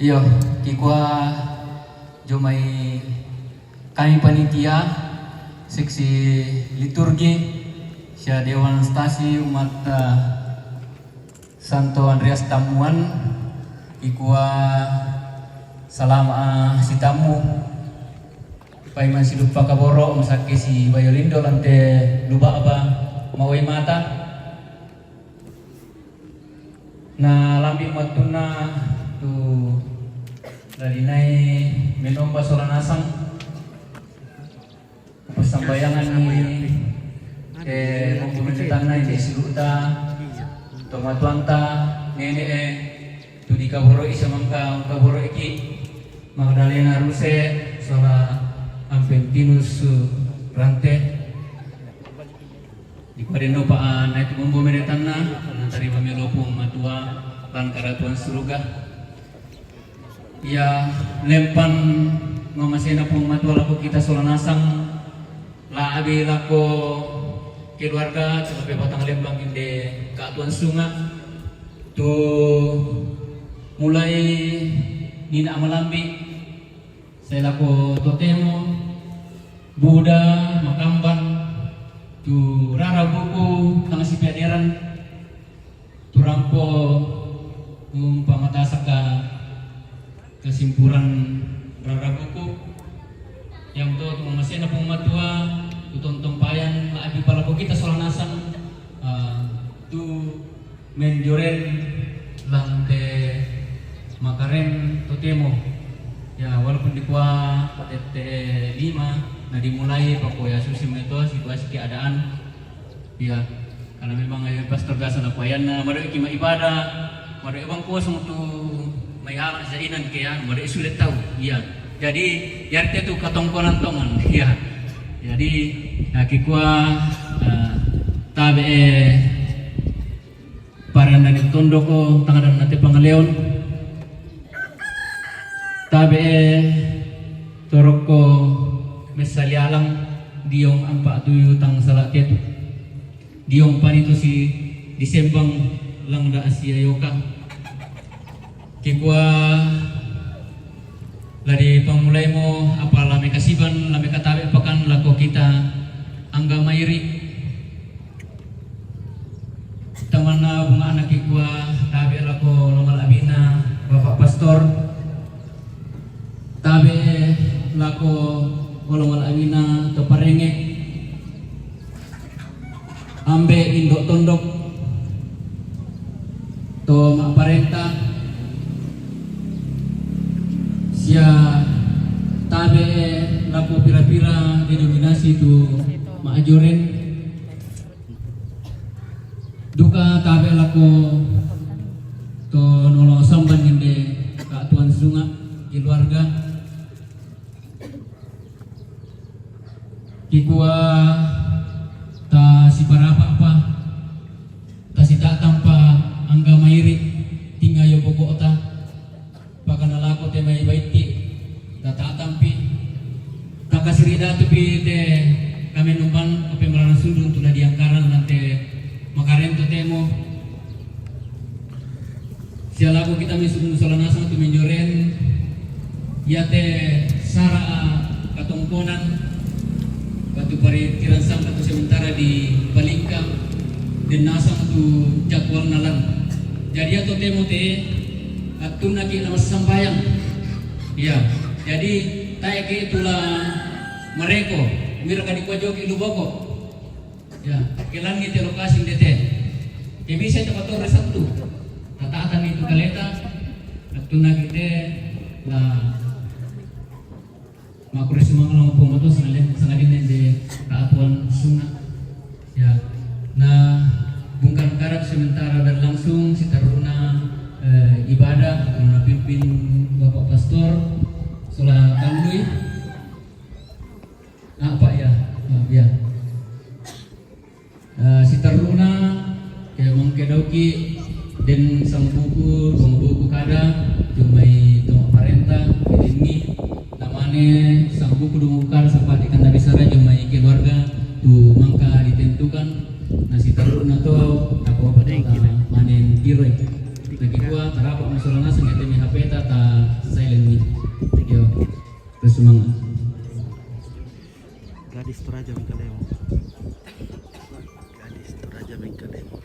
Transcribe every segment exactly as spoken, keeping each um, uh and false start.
Iyo, kikua jomai kami panitia seksi liturgi sia Dewan Stasi umat, eh, Santo Andreas Tammuan, kikua salama, eh, si Tammu. Paiman siluppa kaboro, masakke si Bayolindo lante luba'ba mawai mata. Na lambi mattunna tu ladinai menomba sola nasang. Passambayanganni, eh, mangkumetanna di silu'ta, tomatuanta, nene e, tu dikaboroi samangka ungkaboroiki, Magdalena Ruse, sola Ampentinus Rante. Dikua denno pa, ah, naitu mombo meretanna, natarima melo Puang Matua lan karatuan suruga. Iya, lempan mamasena Puang Matua lako kita sola nasang, la'bi lako keluarga, terlebih batang lembang inde Kak Tuan Sunga, tu mulai nina malambi, Sai lako totemo, buda, makamban, tu rara buku, tang sipiaderan, tu rampo, umpamatasa ka kasimpuran rara buku, yang to, tu mamasena Puang Matua, tu tontong payan, la'bi palako kita sola nasang, ah, tu menjoren lante makaren totemo. Ya, walaupun dikua tette lima, na dimulai pako ya susi meto situasi keadaan. Ya, karena memang, eh, pastor biasa na kuayanna, madoiki maibadah, madoiki bang kosong tu mai alang sainan ke ya, madoiki sulit tahu. Ya, jadi, yarte tu katongkonan tongan. Ya, jadi, ya, kikua, eh, tabe, eh, Paranna ni tondoko tang danna te pangaleon. Tabe torokko messali alang diong ampa tuyu tang sala tetu. Diong pani tosi disembang langda asia yoka. Kikua la dipangmulaimo apa la mekasiban, la mekatabe pakan lako kita angga mairi. Tamanna bunga anak kikua tabe lako lomal abina Bapak Pastor. Tabe lako lomal abina to parenge. Ambe indo tondok to ma'parenta sia tabe lako pira-pira denominasi tu ma'ajoren. Duka tabe lako to nolong samban inde Kak Tuan Sunga keluarga. Kikua ta siparapa apa, ta sitata pa angga mairi tingayo pokokta. Pakana lako te mai baitti, tatatampi, takasiri datupi te kamenumban, kapemarana sundun tu nadiangkaran nante makarento temo. Sia lako kita misung sola nasang tu menjoren, yate sara katongkonan, batu pari tirang sangka tu sementara di palingka, dan nasang tu jadwal nalan. Jadi ya to temo te, Attunnaki namassambayang. Iya. Jadi, tae ke tula mareko, mira kadi kua joki luboko. Ya, kelangi te lokasi ndete. Ke bisa te patorre Sabtu. Tatatan itu kaleta. Attunnaki te la Makkuro sumangalo Puang Matua sangadin-, sangadinna de Kak Tuan Sunga. Ya. Nah, bungkam karak sementara berlangsung siteruna, eh, ibadah atau napimpin Bapak Pastor sola tandui. Apa ya? Maaf ya. Eh, siterruna, ke mangke dauki, den sambuku, dua buku kada, jomai to parenta, denni, namane sambuku dua buku kada, sampai ikan Nabi Sara, jomai keluarga, tu mangka ditentukan, na siterruna to, apa-apa to, ta manen kiroi. Lagi dua, tarapa masalah nasang, ya, temi H P ta, ta Semangat. Gadis Toraja Mengkalemo. Gadis Toraja Mengkalemo.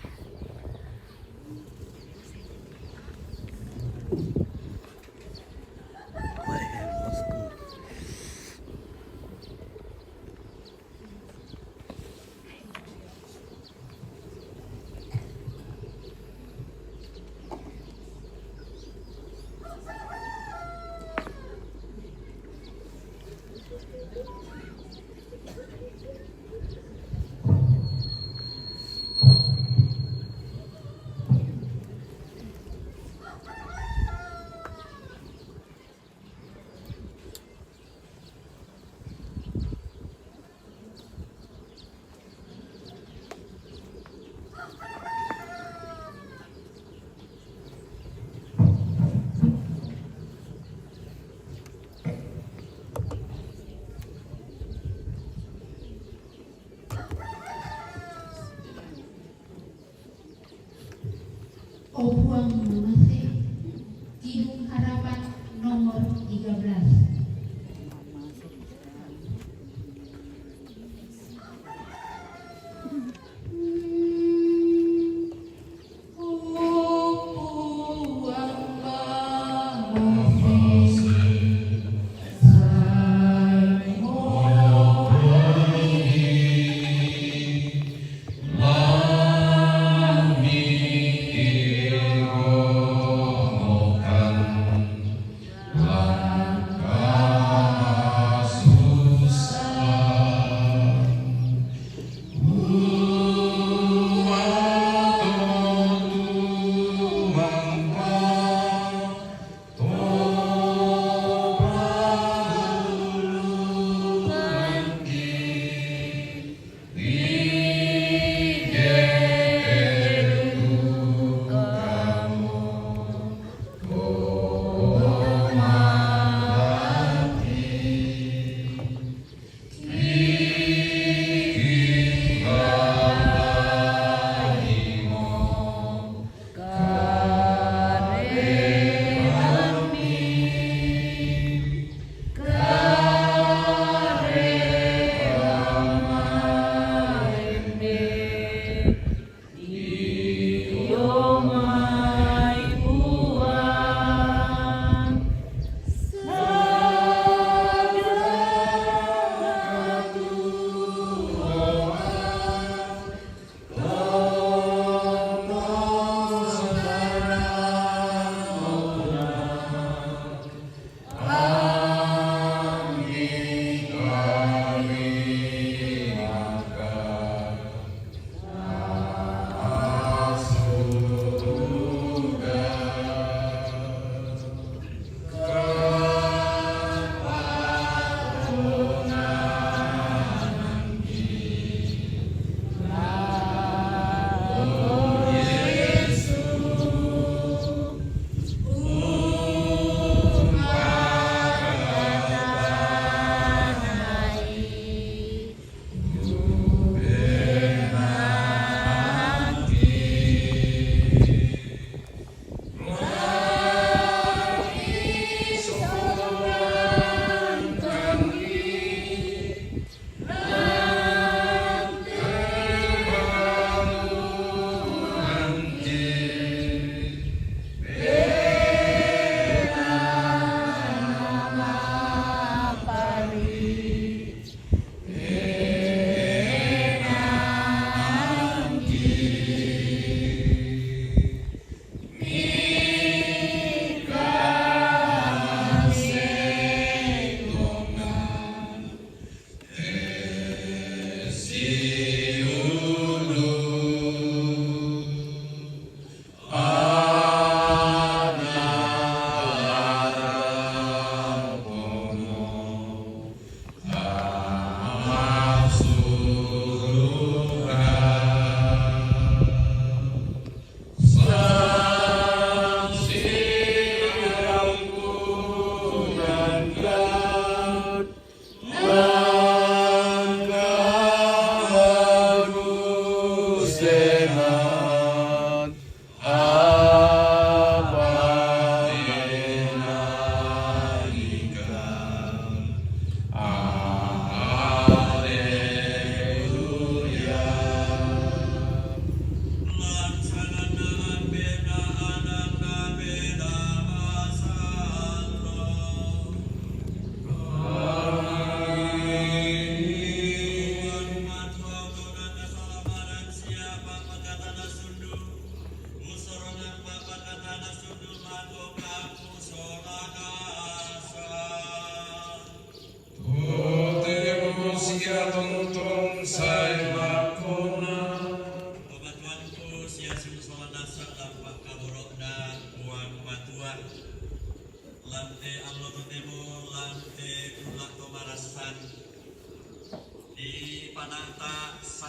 O Puang Mamasé, Kidung Harapan nomor tiga belas.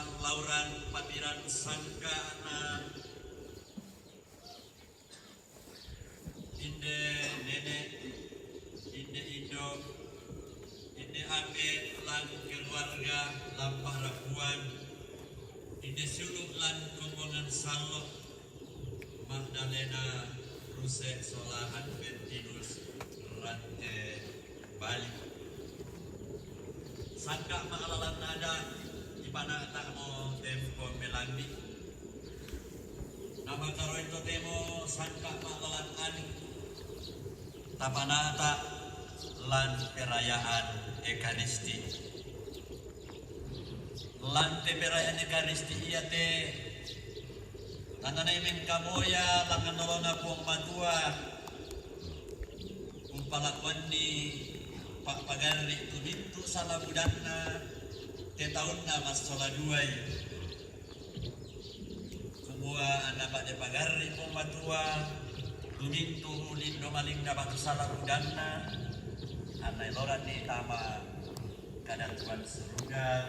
Lauran papiran sangka'na, inde nene', inde indo', inde ake' lan keluarga, lan pa'rapuan, inde siulu' lan kombongan sallo', Magdalena Ruse sola Adventinus Rante Bali. Sangka' ma'lalan ada', ipana'ta'mo tempo melambi'. Namakaroi totemo sangka' ma'lalan anu, tapana'ta' lan perayaan Ekaristi. Lan te perayaan Ekaristi iate, tananai mengkamoya langan nolona Puang Matua, umpalakuanni pa'pagarri' tu mintu' sala budanna te taunna massola duai. Kumua anna pa'de pagarri' Puang Matua tu mintu' lindo malinna batu sala budanna, anna eloranni tama kadatuan suruga,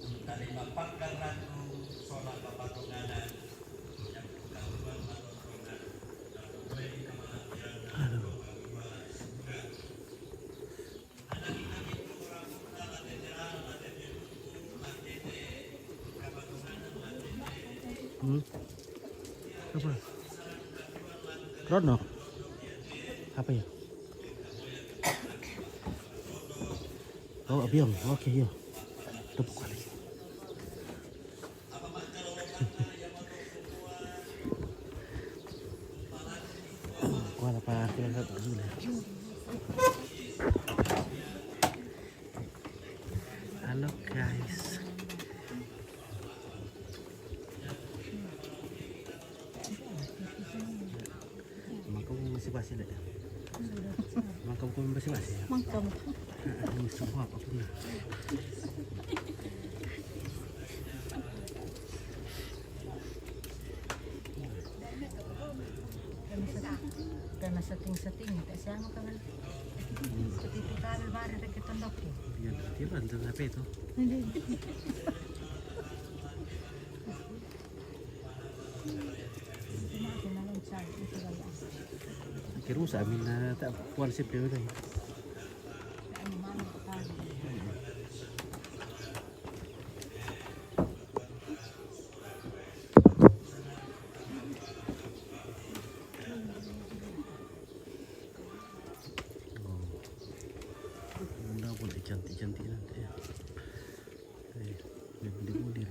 untalima pakkarannu sola kapatonganan, yang bukan matontongan, dan buai kamalampiranna Puang Matua suruga. Hmm. Apa? Krono. Apa ya? Oh, abiang. Oke, ya. Tepuk kali. Kuala pa kuala satu dulu. Halo guys. Mangkam basi-basi le. Mangkam basi-basi. Mangkam. Musuh apa pun. Karena setting-setting tak siapa kan. Seperti itu kami mari kita tondok. Iya, dia bantu apa itu? Kirusa minna ta' puan sipi udah. Oh. Bunda pun cantik-cantik nanti ya. Eh, dia budi-budi.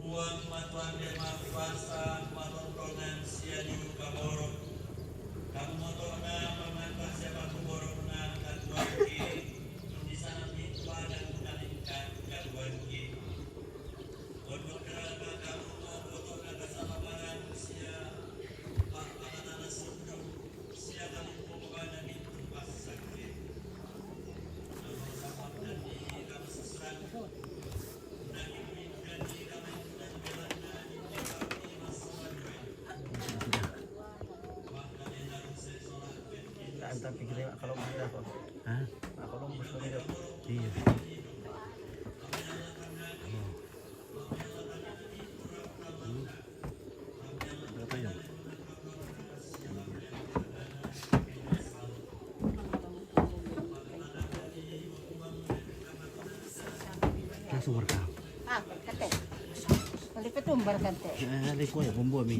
Puang Matuande makuasa, matontongan sia julu kaboro'. Kamu moto'na mamanta sia pakuboro'na katuoangki, di sana mingkua dan kukalingkan katuoangki. Pondok neraka kamu moto'na kasababaran sia pa'pakanana sundung. Tapi kita kalau muda kok. Hah? Kalau muda. Iya. Halo. Hmm. Berapa ya? Tumbar kan te. Eh, lepo ya bombo mi.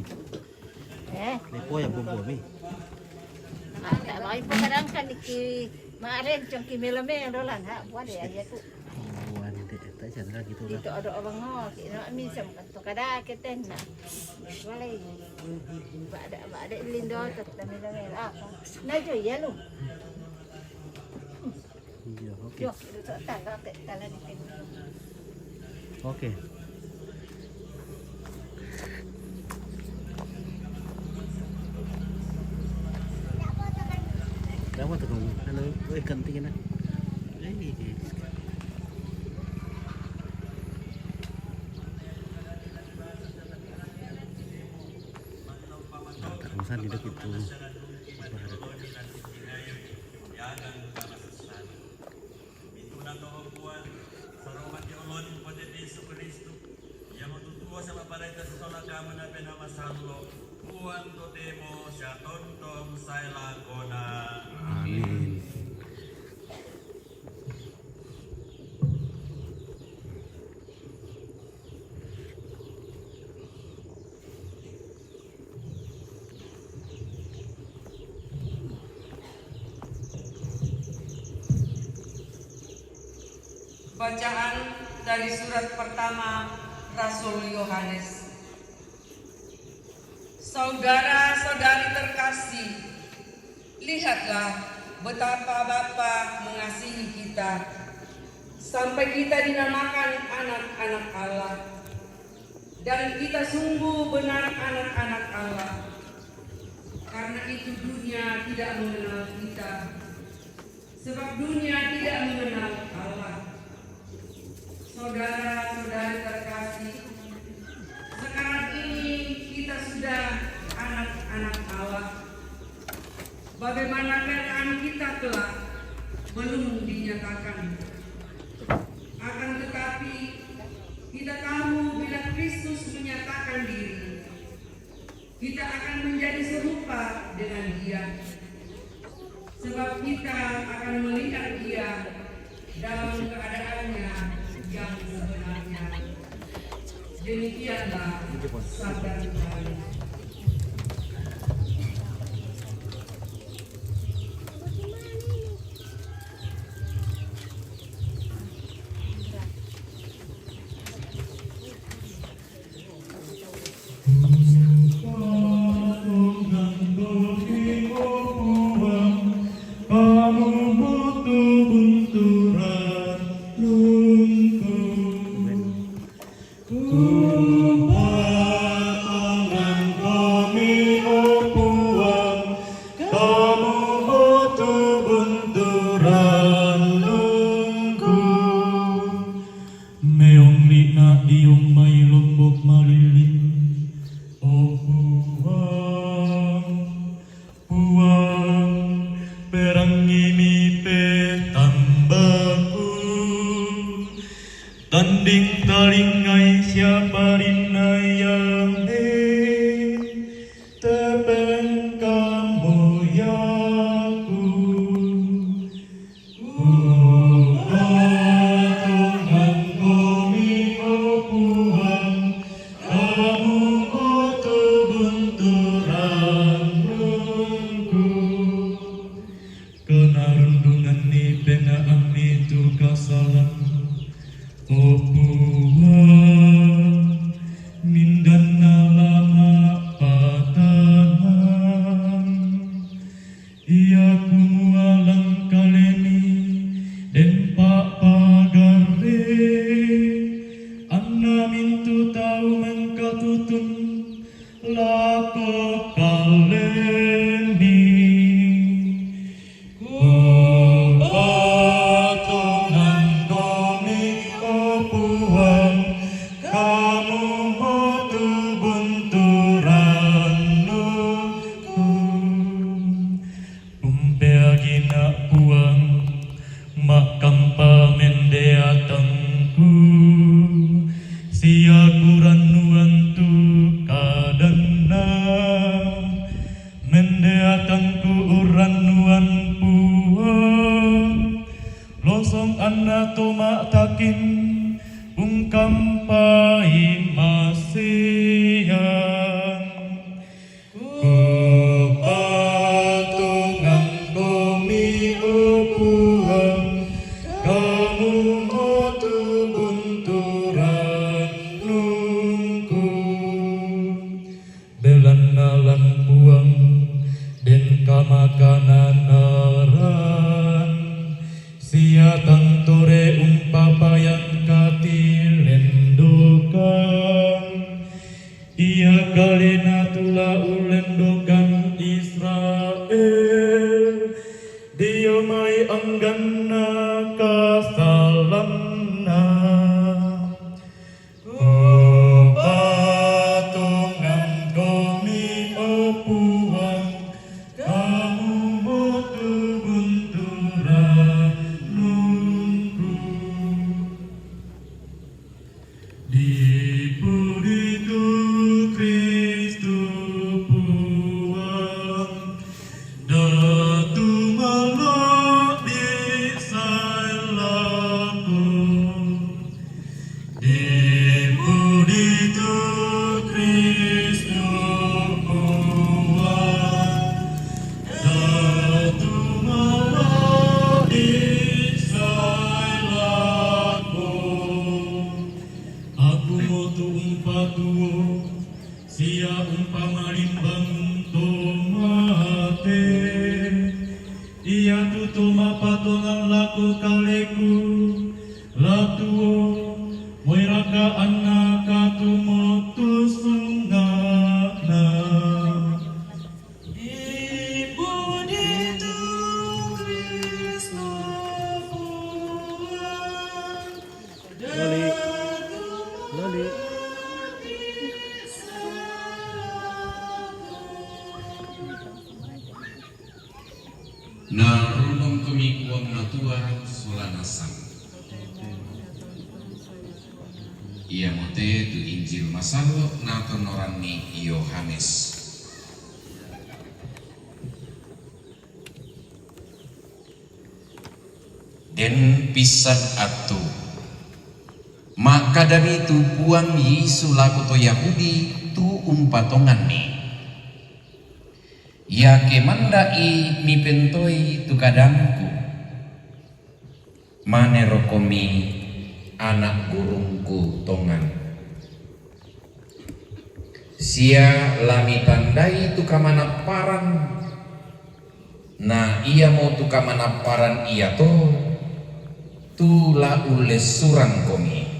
Eh? Lepo ya bombo mi. Ah, tak baik pun kadang kan ki maren cong ki melame yang dolan ha buat ya dia tu. Buat dia tak chandra gitu lah. Itu ada orang ngok, nak mi sem kan tu kada keten na. Walai. Bada bada lindo tu melame apa? Najo ya lu. Iya, oke. Yo, itu tak tak tak tak lagi. Oke. Dapat tu kamu. Halo, eh kanti kena. Eh, ini. Terusan di dekat tu. Yagang ka masessan. Mituna to, O Puang, saromati olon Puang Yesu Kristo, iya motutuo sa maparenta sa tolakamu na pinamasallo, Puang totemo sa tontong sa elakona. Amin. Bacaan dari surat pertama Rasul Yohanes. Saudara-saudari terkasih, lihatlah betapa Bapa mengasihi kita, sampai kita dinamakan anak-anak Allah. Dan kita sungguh benar anak-anak Allah. Karena itu dunia tidak mengenal kita, sebab dunia tidak mengenal Allah. Saudara-saudari terkasih, sekarang ini kita sudah anak-anak Allah. Bagaimana keadaan kita kelak belum dinyatakan. Akan tetapi, kita tahu bila Kristus menyatakan diri, kita akan menjadi serupa dengan Dia. Sebab kita akan melihat Dia dalam keadaannya yang sebenarnya. Demikianlah sabda Tuhan. Meong li'na diong mai Lombok Malilin, O Puang. Puang, perangimi pe tambaku, tanding talingai sia parinayame, tepeng kamboyaku. Upatongan komi, O Puang, kamu otu bunturan nungku. Kenarundungan ni penaang ni tu kasalan, O Puang, mindanna lama patahan. Ia kumualang kalemi den pa'pagarre, anna mintu tau mengkatutun lako kalemi. Kupatongan komi, O Puang, kamu otu bunturan nungku. Umpeagina Puang, ma'kampa mendeatengku, sia kurannuan tu kadanna, men Puang, den kamakanan aran, sia tantore umpapayan katilendokan, ia kalena tula ulendokan Israel, dio mai angganna kasalanna. Upatongan komi, o Puang, kamu mo tu bunturan nungku. Dipuji tu Kristus Puang, datu malak di sai lako. Dipuji tu Kristus Puang, datu malak di sai lako. Aku mo tu umpatuo, sia umpamalimbang to mate. Ia tu to mapatongan lako kaleku, la tuo, moi rakaanna katumotu sunga'na. Dipuji tu Kristus Puang. Loli, loli. Narundong komi Puang Matua sola nasang. Iamo te tu Injil masallo' natonnoranni Yohanes. Den pissan attu, makkadami tu Puang Yesu lako to Yahudi tu umpatonganni, "Iake manda'i mipentoi tu kadangku, manerokomi ana' gurungku tongan. Sia la mitandai tu kamanapparan, na iamo tu kamanapparan iato tu la ullessurangkomi."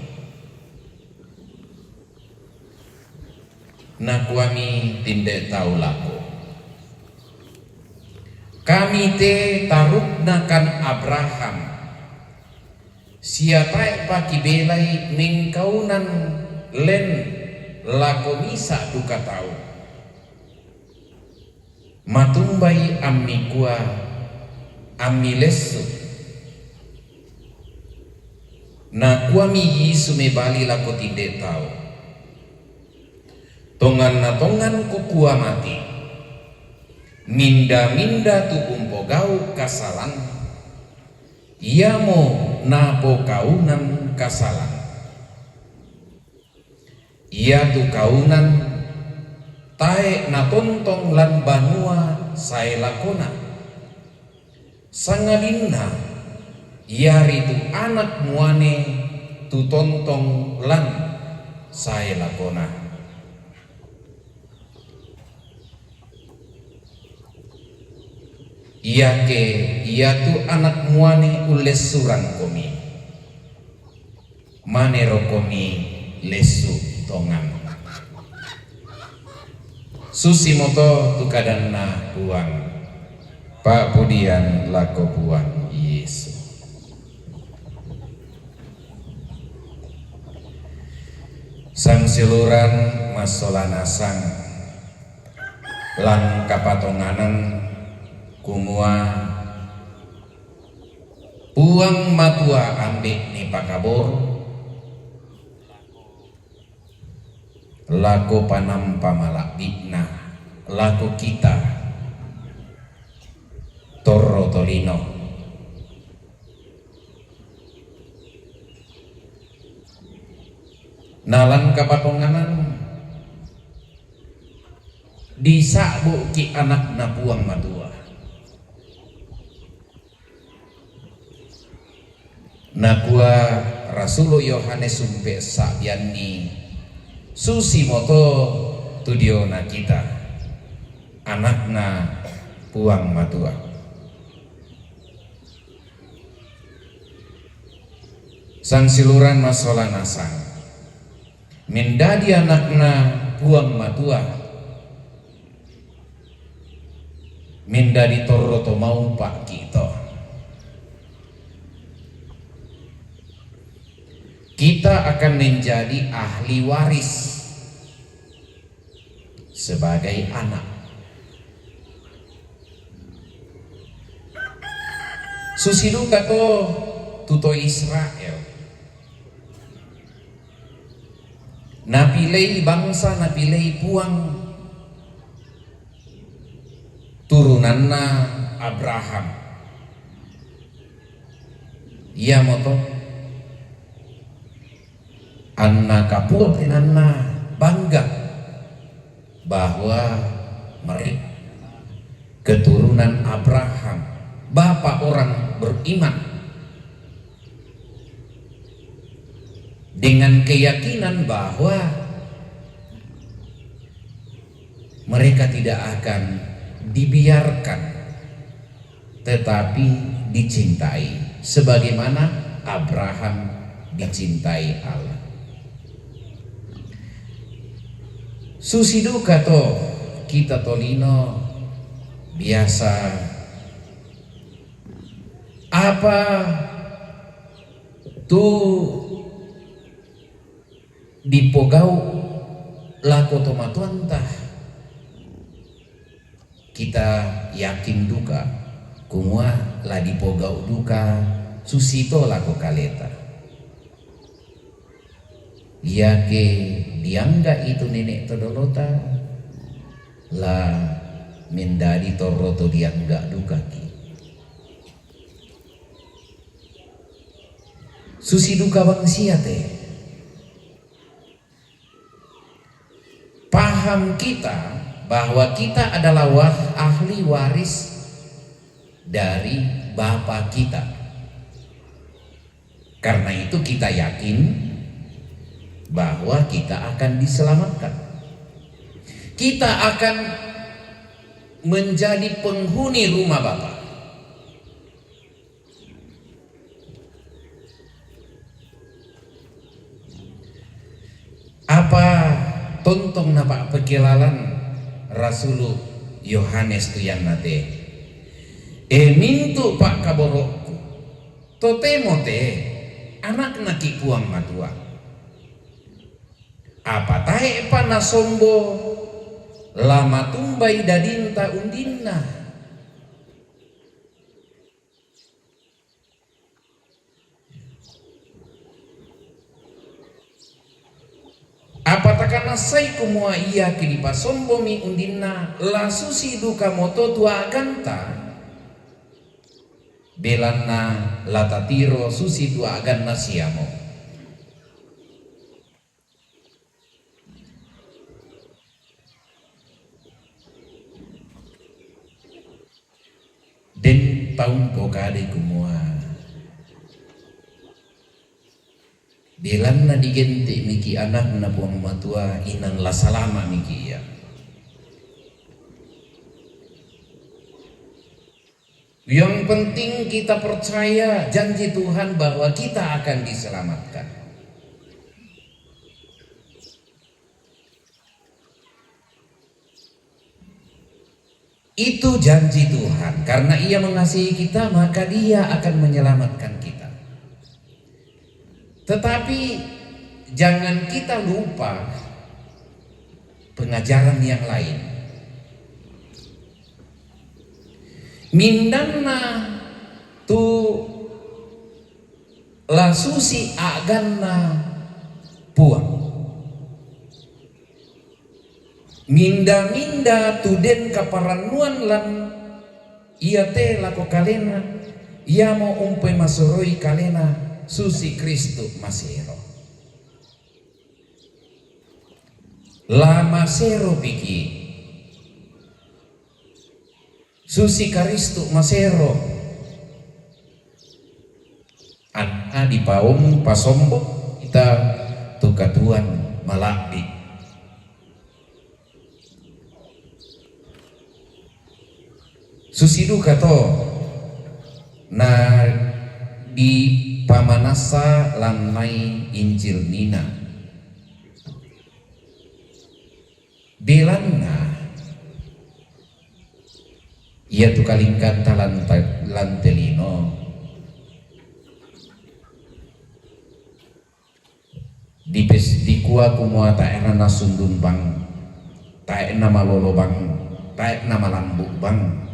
Nakuami tinde tau lako, "Kami te tarukna kan Abraham, sia tae'pa kibelai mengkaunan len lako misa duka tau. Matumbai ammi kua, ammi lessu?" Nakuami Yesu mebali lako tinde tau, "Tonganna tongan kukua mati, minda-minda tu umpogau' kasalan, iamo napokaunan kasalan. Iatu kaunan tae' natontong lan banua sae lakona, sangadinna iaritu anak muane tu tontong lan sae lakona. Iake iatu anak muane ullessurangkomi, manerokomi lessu tongan." Susimoto tu kadanna Puang. Pa'pudian lako Puang Yesu. Sangsiuluran massola nasang lan kapatonganan, kumua, Puang Matua Ambe' nipakaboro lako panampa mala'bi'na, lako kita torro tolino. Na lan kapatonganan, disa'bu'ki' anakna Puang Matua. Nakua Rasulo Yohanes umpe'sa'bianni, susimoto tu diona kita. anakna Puang Matua. Sangsiluran masola nasang, mendadi anakna Puang Matua, mendadi torro to maupa' ki to. Kita akan menjadi ahli waris sebagai anak. Susi duka to tu to Israel. Napilei bangsa, napilei Puang, turunanna Abraham. Iamoto anna kapua tenanna bangga bahwa mereka keturunan Abraham, bapa orang beriman, dengan keyakinan bahwa mereka tidak akan dibiarkan, tetapi dicintai, sebagaimana Abraham dicintai Allah. Susi duka to kita tolino biasa apa tu dipogau' lako tomatuanta. Kita yakin duka kumua la dipogau' duka susi to lako kaleta. Iake diangga' i tu nene' to dolota, la mendadi torro to diangga' dukaki'. Susi duka bangsia te. Paham kita bahwa kita adalah wah-, ahli waris dari Bapa kita. Karena itu kita yakin bahwa kita akan diselamatkan. Kita akan menjadi penghuni rumah Bapa. Apa tontong napa'pekelalan rasulu' Yohanes tu ianna te? E mintu' pa'kaboro'ku, totemo te anaknaki' Puang Matua. Apa tae'pa nasombo, la matumbai dadinta undinna. Apa takanassai kumua iake dipasombomi undinna, la susi dukamoto tu a'ganta, belanna la tatiro susi tu a'ganna siamo. Den tau umpokadai kumua, belanna digente'miki' anakna Puang Matua, inang la salama'miki' ia. Yang penting kita percaya janji Tuhan bahwa kita akan diselamatkan. Itu janji Tuhan. Karena Ia mengasihi kita, maka Dia akan menyelamatkan kita. Tetapi jangan kita lupa pengajaran yang lain. Mindanna tu la susi a'ganna Puang. Minda-minda tu den kaparannuan lan iate lako kalena, iamo umpemasoroi kalena susi Kristu masero. La maseropiki' susi Kristu masero. Anna dipaong pasombo kita tu katuoan mala'bi'. Susi duka to na dipamanassa lan mai Injil nina. Belanna iatu kalingkanta lan ta-, lan te lino dipes-, dikua kumua tae' nasundun bang, tae' namalolo bang, tae' namalambu' bang.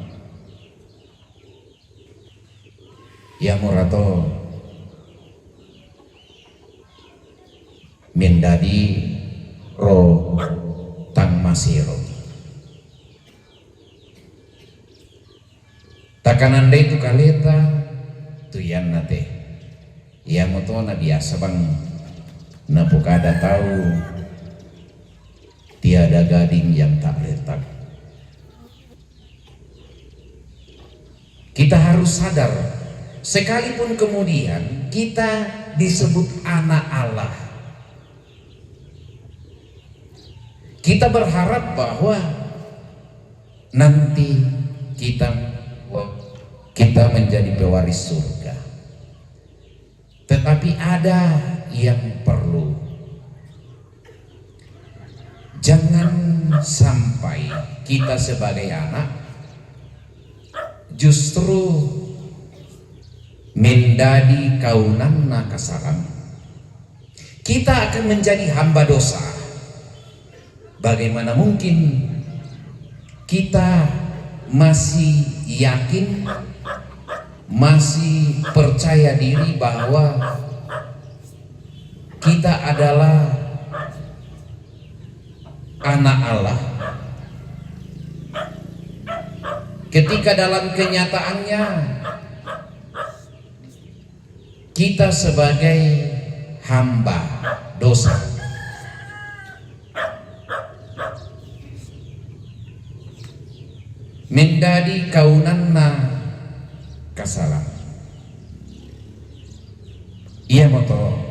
Iamorato mendadi ro tang masero. Takanandai tu kaleta tu ianna te. Iamoto na biasa bang napokada tau, tiada gading yang tak retak. Kita harus sadar, sekalipun kemudian kita disebut anak Allah, kita berharap bahwa nanti kita, kita menjadi pewaris surga. Tetapi ada yang perlu. Jangan sampai kita sebagai anak justru mendadi kaunanna kasalang. Kita akan menjadi hamba dosa. Bagaimana mungkin kita masih yakin, masih percaya diri bahwa kita adalah anak Allah, ketika dalam kenyataannya kita sebagai hamba dosa? Mendadi kaunanna kasalang. Iamoto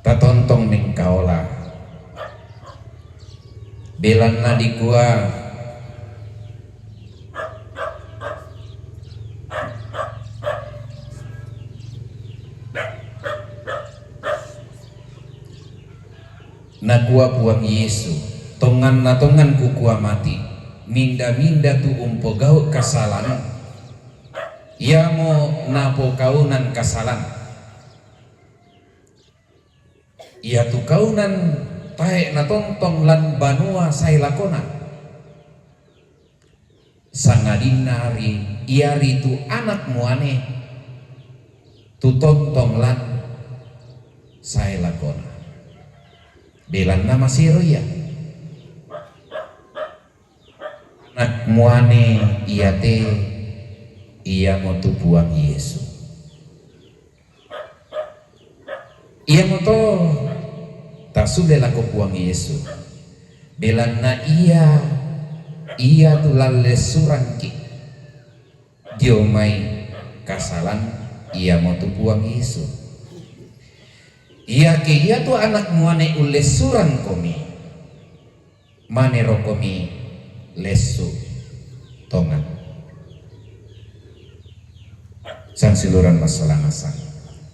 tatontong mengkaola. Belanna dikua, nakua Puang Yesu, "Tonganna tongan kukua mati, minda-minda tu umpogau' kasalang, iamo napokaunan kasalang." Iatu kaunan tae' natontong lan banua sae lakona. Sangadinna ri, iaritu anak muane tu tontong lan sae lakona. Belanna masero ia. Anak muane iate iamotu Puang Yesu. Iamoto tasule lako Puang Yesu. Belanna ia, iatu lallessurangki dio mai kasalang, iamotu Puang Yesu. Iake iatu anak muane ullessurangkomi, manerokomi lessu tongan. Sangsiuluran massalangasang.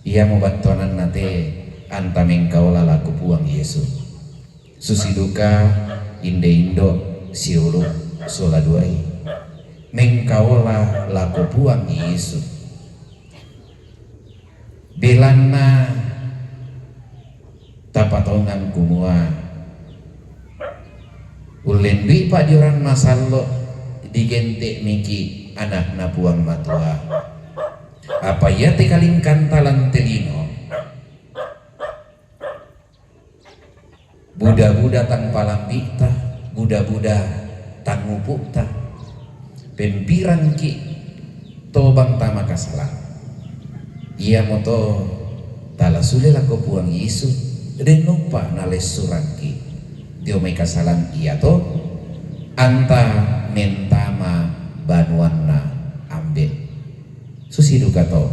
Iamo battuananna te anta mengkaola lako Puang Yesu. Susi duka inde indo siulu sola duai. Mengkaola lako Puang Yesu. Belanna tapatongan kumua, ullendui pa'dioran masallo' digente' miki anakna Puang Matua. Apa iate kalingkanta lan te lino, buda-buda tang palambi'ta, buda-buda tang upu'ta, pempirangki' to bang tama kasalang. Iamoto tala sule lako Puang Yesu, den uppa nalessurangki' dio mai kasalang iato, anta mentama banuanna Ambe'. Susi duka to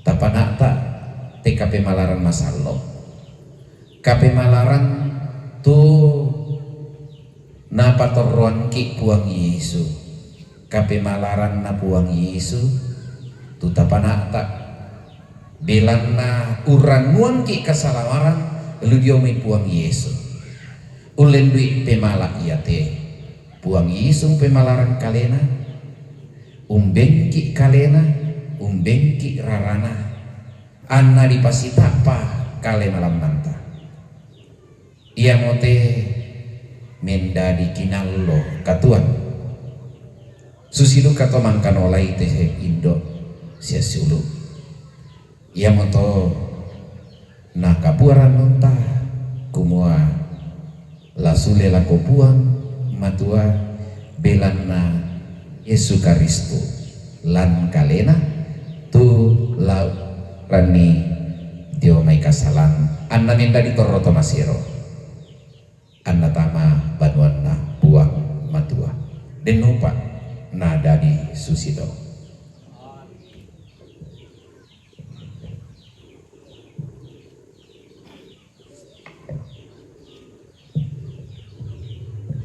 tapana'ta te kapemalaran masallo'. Kapemalaran tu na Patorroanki' Puang Yesu, kapemalaranna Puang Yesu, tu tapana'ta, belanna urrannuangki' kasalamarang lu dio mai Puang Yesu. Ullendui pemala' iate, Puang Yesu umpemalaran kalena, umbengki' kalena, umbengki' rarana, anna dipasita'pa kalena lammanta. Iamote mendadi kinallo katuoan. Susi duka to mangkanolai te indo' sia siulu'. Iamoto nakapuarannunta, kumua la sule lako Puang Matua belanna Yesu Karistu lan kalena, tu la ranni dio mai kasalang, anna mendadi torro to masero, anna tama banuanna Puang Matua. Dennupa nadadi susito.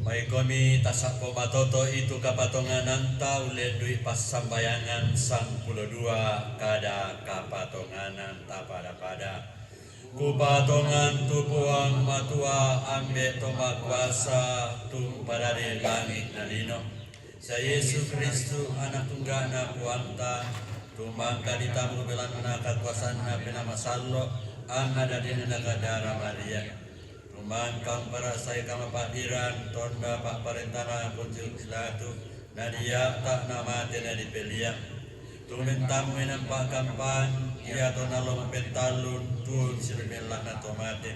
Maikomi tasappo matoto'i tu kapatongananta ullendui passambayangan sangpulo dua kada kapatonganan tapada-pada. Kupatongan tu Puang Matua Ambe' to makuasa, tu umpadadi langi' na lino. Sia Yesu Karistu, Ana' Tungga'na Puangta, tumangka ditambu belanna kakuasanna Penaa Masallo', anna dadinna Nakadara Maria. Tumangka umparasai kamapa'birang tonda pa'parentana Pontius Pilatus, nadia'ta' namate nadipellia'. Tumentamu enang pa'kampang, iato nallo mupentallung tuo sirimellana to mate.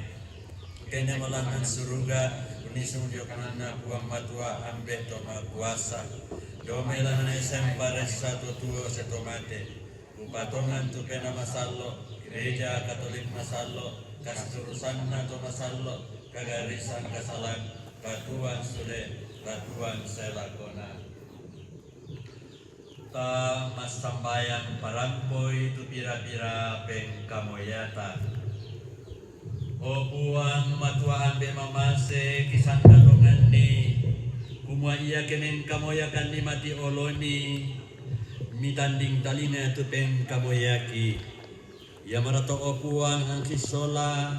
Kennemo langngan suruga, unnisung dio kananna Puang Matua Ambe' to makuasa. Domai langngan semparessa to tuo sia to mate. Kupatongan tu Penaa Masallo', Gereja Katolik masallo', kasiturusanna to masallo', kagarisan kasalang, katuoan sule, katuoan sae lakona. Ta massambayang parampoi tu pira-pira pengkamoyata. O Puang Matua Ambe' mamase, kisanda tonganni, kumua iake mengkamoyakanni mati oloni, mitanding talinga tu pengkamoyaki. Iamora to, o Puang, angki sola,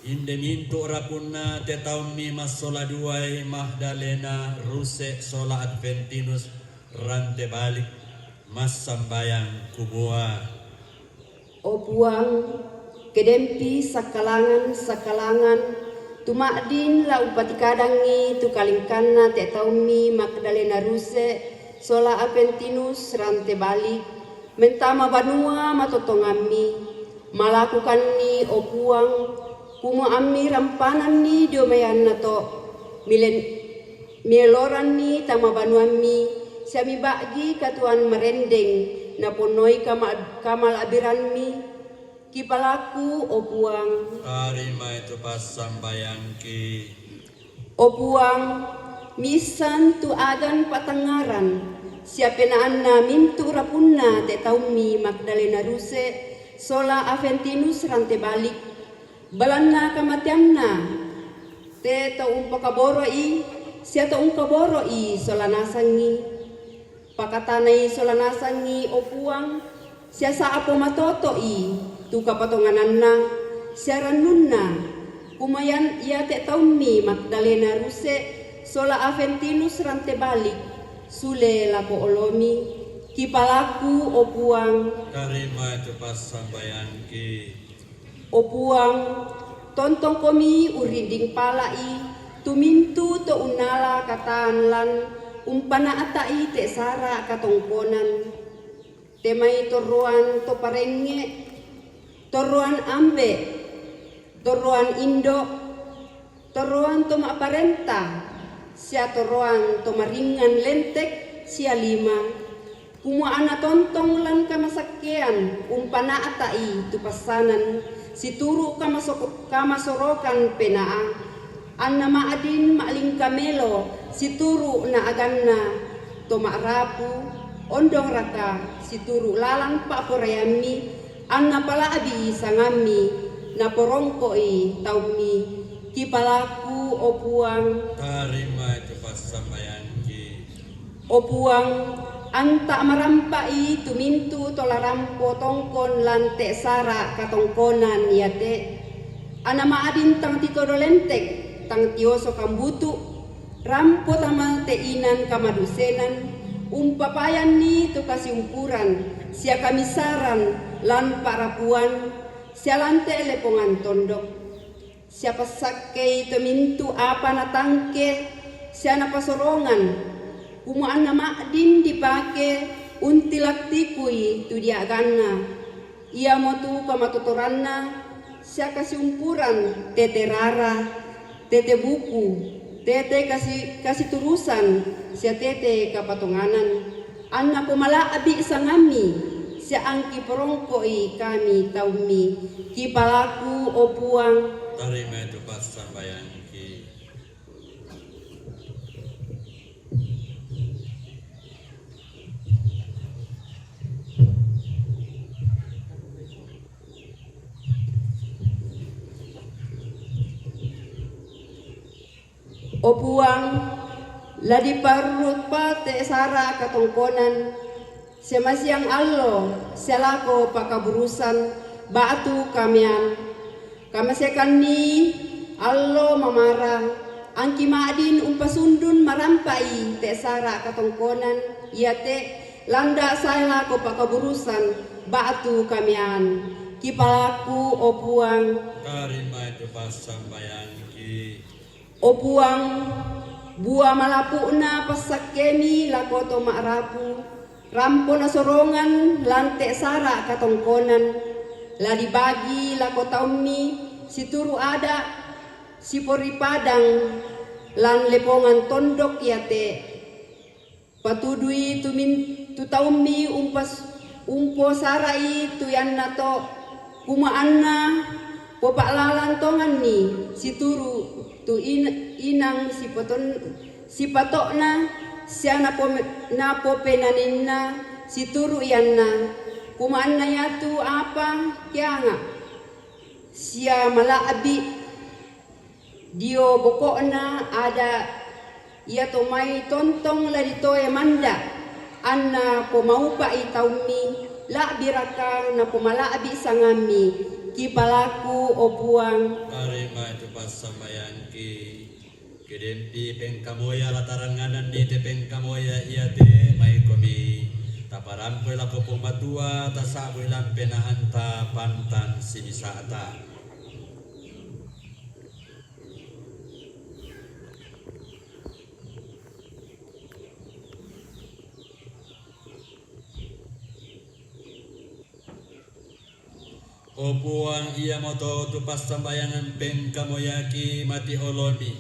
inde mintu' rapunna te taummi massola duai Magdalena, Ruse, sola Adventinus, rante balik, massambayang kumua: O Puang, kedempi sakkalangan-sakkalangan, tu ma'din la umpatikadangngi tu kalingkanna te taummi Magdalena, Ruse, sola Adventinus, rante balik, mentama banua matotongammi, malakukanni, o Puang, kumua ammi rampananni dio mai anna to, milen-, mieloranni tama banuammi, sia miba'gi katuoan marendeng, naponnoi kama-, kamala'birammi, kipalaku, o Puang. Tarimai tu passambayangki. O Puang, miissan tu agan pa'tangngaran sia penaanna mintu' rapunna te taummi Magdalena, Ruse, sola Adventinus, rante balik, belanna kamateanna te to umpakaboro'i sia to ungkaboro'i sola nasangngi. Pakatanai sola nasangngi, o Puang, sia sa'apo matoto'i tu kapatongananna sia rannunna, kumua iate taummi Magdalena, Ruse, sola Adventinus, rante balik, sule lako olomi, kipalaku, o Puang. Tarimai tu passambayangki. O Puang, tontongkomi urrinding pala'i tu mintu' to unnala kataan lan umpana'ta'i te sara' katongkonan, te mai torroan to parengnge', torroan ambe', torroan indo', torroan to ma'parenta, sia torroan to maringngan lente' sia lima, kumua anna tontong lan kamasakkean umpana'ta'i tu passanan situru' kamaso-, kamasorokan penaa, anna ma'din ma'lingka melo situru' naaganna to ma'rapu, ondongraka situru' lalan pa'poraiammi, anna pala'bi sangammi naporongko'i taummi, Kipalaku, o Puang. Tarima itu passambayangki. O Puang, anta' marampa'i tu mintu' to la rampo tongkon lan te' sara' katongkonan iate, anna ma'din tang titodo lentek, tang tioso kambutu', rampo tama te' inan kamadusenan, umpapayanni tu kasiumpuran sia kamisaran lan pa'rapuan sia lan te' lepongan tondok. Sia passakkei to mintu' apa natangke sia napasorongan, kumua anna ma'din dipake untilaktikui tu dia'ganna, iamotu kamatotoranna sia kasiumpuran tete rara, tete buku, tete kasi-, kasiturusan sia tete kapatonganan. Anna pomala'bi' sangammi, sia angki porongko'i kami taummi. Kipalaku, o Puang. Tarima itu passambayangki. O Puang, la diparrupa te' sara' katongkonan, sia masiang allo, sia lako pakaburusan ba'tu kamaean. Kamasekanni allo mamara, angki ma'din umpasundun marampa'i te' sara' katongkonan iate, landa' sae lako pakaburusan ba'tu kamaean. Kipalaku, o Puang. Tarima itu passambayangki. O Puang, bua malapu'na passakkemi lako to ma'rapu, rampo nasorongan lan te' sara' katongkonan, la dibagi lako taummi situru' ada' siporipadang lan lepongan tondok iate. Patudui tu min-, tu taummi umpas-, umposara'i tu iannato, kumua anna popa'lalan tonganni situru' tu in-, inang sipaton-, sipato'na sia napome-, napopenaninna situru' ianna, kumua anna iatu apa kianga' sia mala'bi' dio boko'na ada' iato mai tontong la ditoe manda', anna pomaupa'i taummi, la'biraka napomala'bi' sangammi. Kipalaku, o Puang. Tarima itu passambayangki. Ke denpi pengkamoya la tarangngananni te pengkamoya iate, maikomi taparampoi lako Puang Matua, tasa'bui lan penahanta pantan sinisa'ta. O Puang, iamoto tu passambayangan pengkamoyaki mati olomi.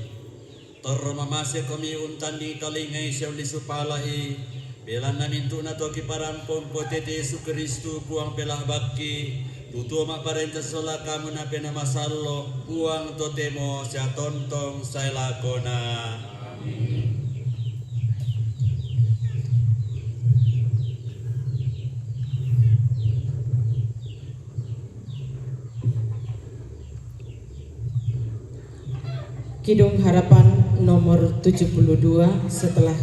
Torro mamasekomi untanding talingai sia ullisu pala'i, belanna mintu'na to kiparampo umpotete Yesu Kristus, Puang pela'bakki, tu tuo ma'parenta sola kamu Napena Masallo', Puang totemo sia tontong sae lakona. Amin. Kidung Harapan nomor tujuh puluh dua, setelah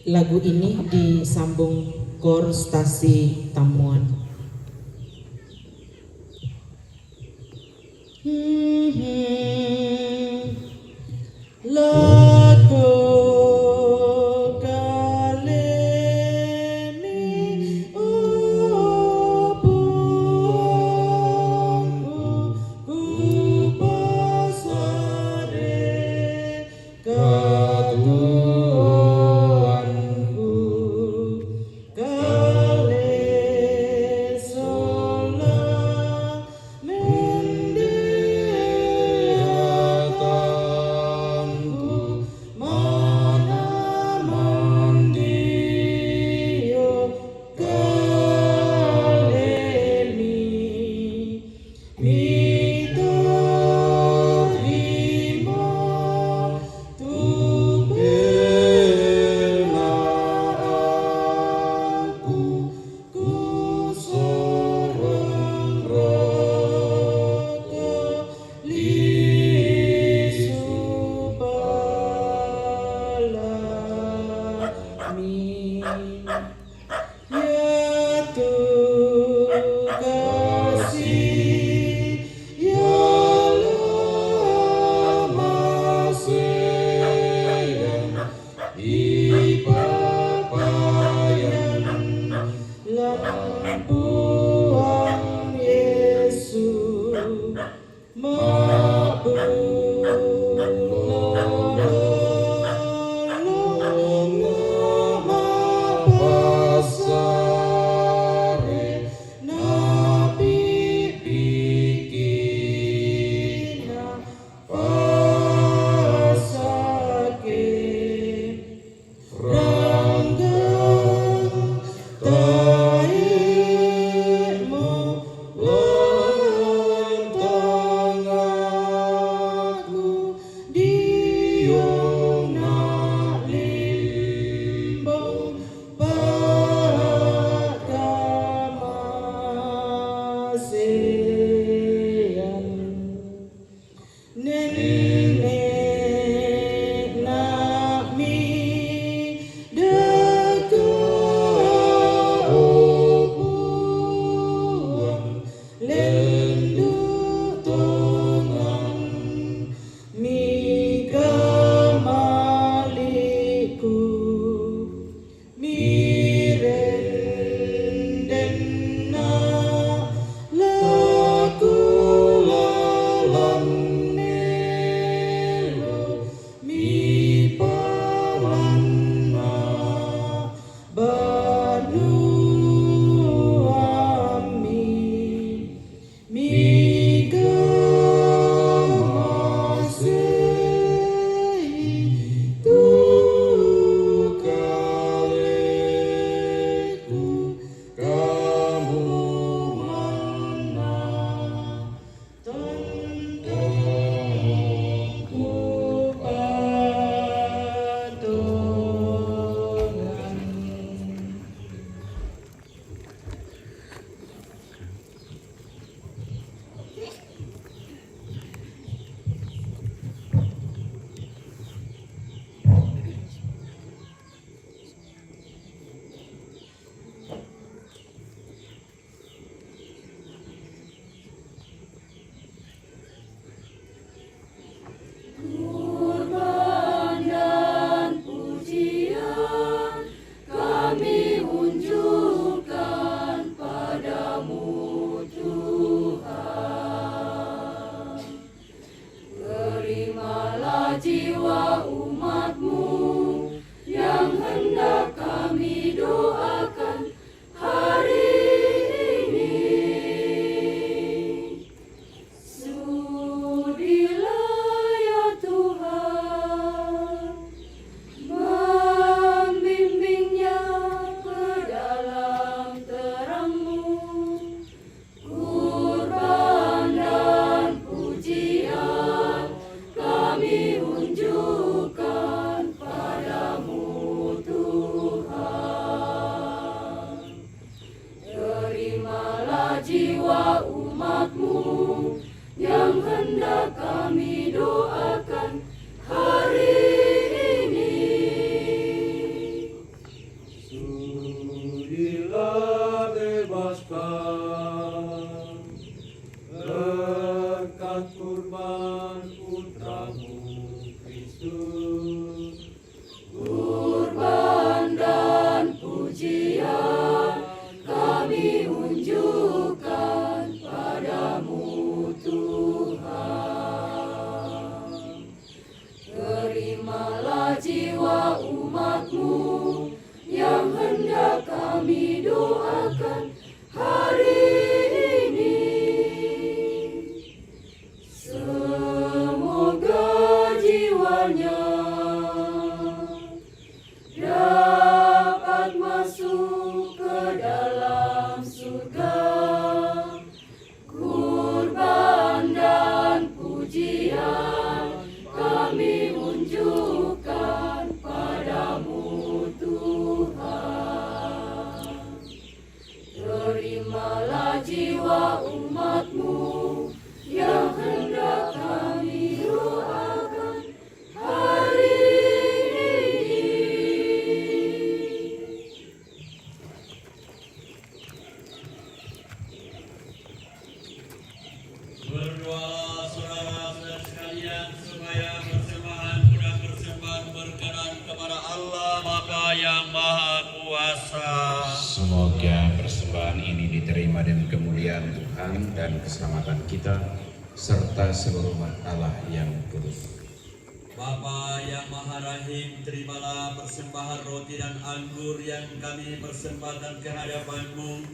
lagu ini disambung kor stasi Tamuan. Lako kalemi, o Puangku, kupasare katuoanku, kale sola mendeatangku Umat-Mu yang hendak kami doakan hari ini. Sudilah, ya Tuhan, membimbingnya ke dalam terang-Mu. Kurban dan pujian kami unjukkan pada-Mu, Tuhan. Terimalah jiwa umat-Mu yang hendak kami doakan hari ini. Sudilah bebaskan berkat kurban Putra-Mu, Kristus. Kurban dan pujian kami unjukkan pada-Mu, Tuhan. Terimalah jiwa umat-Mu yang hendak kami doakan hari ini. Semoga jiwanya dapat masuk ke dalam surga. Kurban dan pujian kami unjukkan pada-Mu, Tuhan. Terimalah jiwa umat-Mu yang hendak kami doakan hari ini. Berdoalah, saudara-saudara sekalian, supaya persembahan dan persembahan berkenan kepada Allah Bapa yang Maha Kuasa. Semoga persembahan ini diterima dan kemuliaan Tuhan dan keselamatan kita serta seluruh umat Allah yang kudus. Bapa yang Maha Rahim, terimalah persembahan roti dan anggur yang kami persembahkan ke hadapan-Mu,